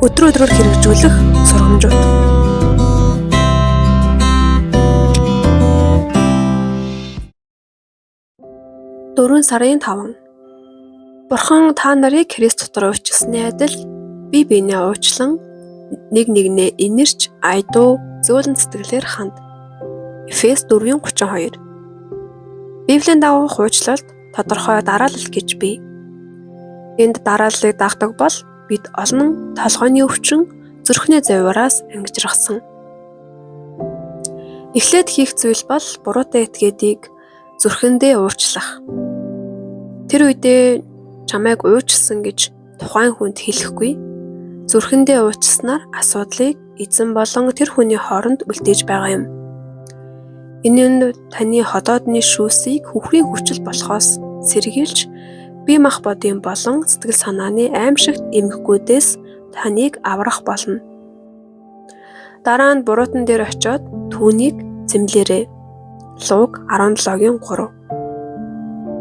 Өдөр өдрөөр хэрэгжүүлэх сургамжууд. 4 сарын 5. Бурхан та нарыг Христ дотор уучлсаны адил бие биенээ уучлан нэг нэгнээ инэрч айдуу зөөлөн сэтгэлээр ханд. Эфес 4:32. Библийн дагуу уучлалт тодорхой дараалал гэж бий. Энд дарааллыг дагдаг бол бид олон толгойн өвчин, зүрхний зовиураас ангижрахсан. Эхлээд хийх зүйл бол буруутай этгээдийг зүрхэндээ уучлах. Тэр үедээ чамайг уучлсан гэж тухайн хүнд хэлэхгүй. Зүрхэндээ уучласнаар асуудлыг эзэн болон тэр хүний хооронд үлдээж байгаа юм. Энэ нь таны ходоодны шүүсийг хөхрийн хүчил болохоос сэргийлж бие махбодын болон сэтгэл санааны аимшигт эмхгүүдээс таныг аврах болно. Дараа нь буруутан дээр очиод түүнийг зэмлээрэй. Луг 17:3.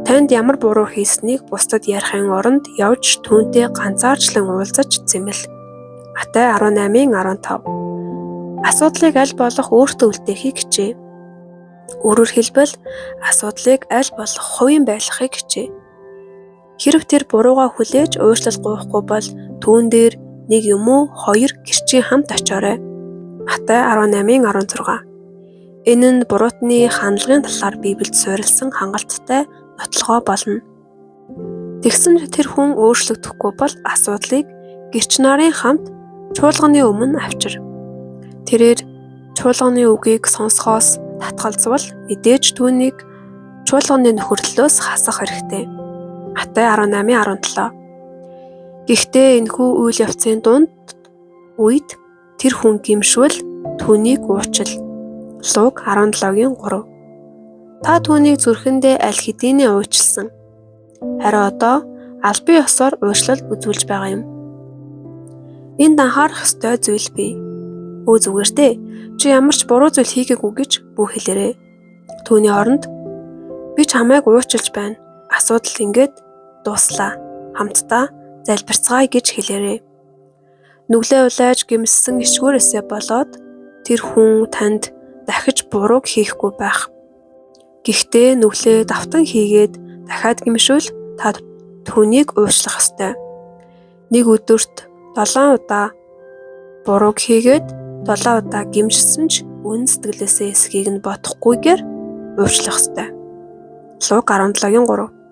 Танд ямар буруу хийснийг бусдад ярихын оронд явж түүнтэй ганцаарчлан уулзаж зэмэл. Матай 18:15. Асуудлыг аль болох өөртөө үлдээхийг хичээ. Өөрөөр хэлбэл асуудлыг аль болох хувийн байлгахыг хичээ. Хэрв тэр буруугаа хүлээж уучлал гуйхгүй бол түүн дээр нэг юм уу хоёр гэрчийн хамт очоорой. Матай 18:16. Энэ нь буруутны хандлагын талаар Библиэд суурилсан хангалттай нотлогоо болно. Тэгсэн ч тэр хүн өөрчлөгдөхгүй бол асуудлыг гэрч нарын хамт чуулганы өмнө авчир. Тэрээр чуулганы үгийг сонсохоос татгалзвал мэдээж түүнийг чуулганы нөхөрлөлөөс хасах хэрэгтэй. Матай 18:17. Гэхдээ энэхүү үйл явцын дунд үед тэр хүн гэмшвэл түүнийг уучил. Луг 17:3. Та түүнийг зүрхэндээ аль хэдийнэ уучлсан. Харин одоо албан ёсоор уучлал үзүүлж байгаа юм. Энд анхаарах ёстой зүйл бий. Өө зүгээр дээ. Чи ямар ч буруу зүйл хийгээгүй гэж бүү хэлээрэй. Түүний оронд би чамайг уучлж байна. Асуудал ингээд дууслаа. Хамтдаа залбирцгаая гэж хэлээрэй. Нүглээ улайж гэмшсэн ишгүүрээсээ болоод тэр хүн танд дахиж бурууг хийхгүй байх. Гэхдээ нүглээ давтан хийгээд дахиад гэмшвэл та түүнийг уучлах ёстой. Нэг өдөрт 7 удаа бурууг хийгээд 7 удаа гэмшсэн ч үнэн сэтгэлээсээ эсхийг нь бодохгүйгээр уучлах ёстой. Луг 17:3.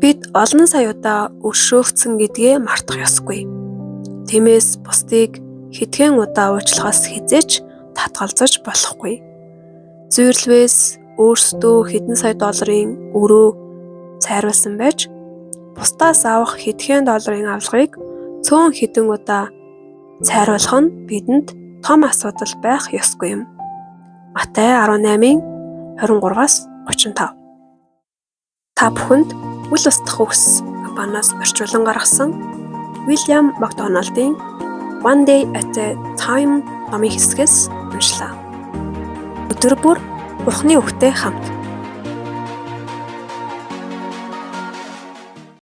Бид олон сая удаа өршөөгдсөн гэдгээ мартах ёсгүй. Тиймээс бусдыг хэдхэн удаа уучлахаас хэзээ ч татгалзаж болохгүй. Зүйрлвээс өөрсдөө хэдэн сая долларын өрөө цайруулсан байж бусдаас авах хэдхэн долларын авлагыг цөөн хэдэн удаа цайруулах нь бидэнд том асуудал байх ёсгүй юм. Матай 18:23-аас 35. Та бүхэнд Үл устдах үхс компаниас орчуулан гаргасан Уильям Макдоналдын One Day at a Time номын хэсгээс уншлаа. Өдөр бүр Бурхны үгтэй хамт.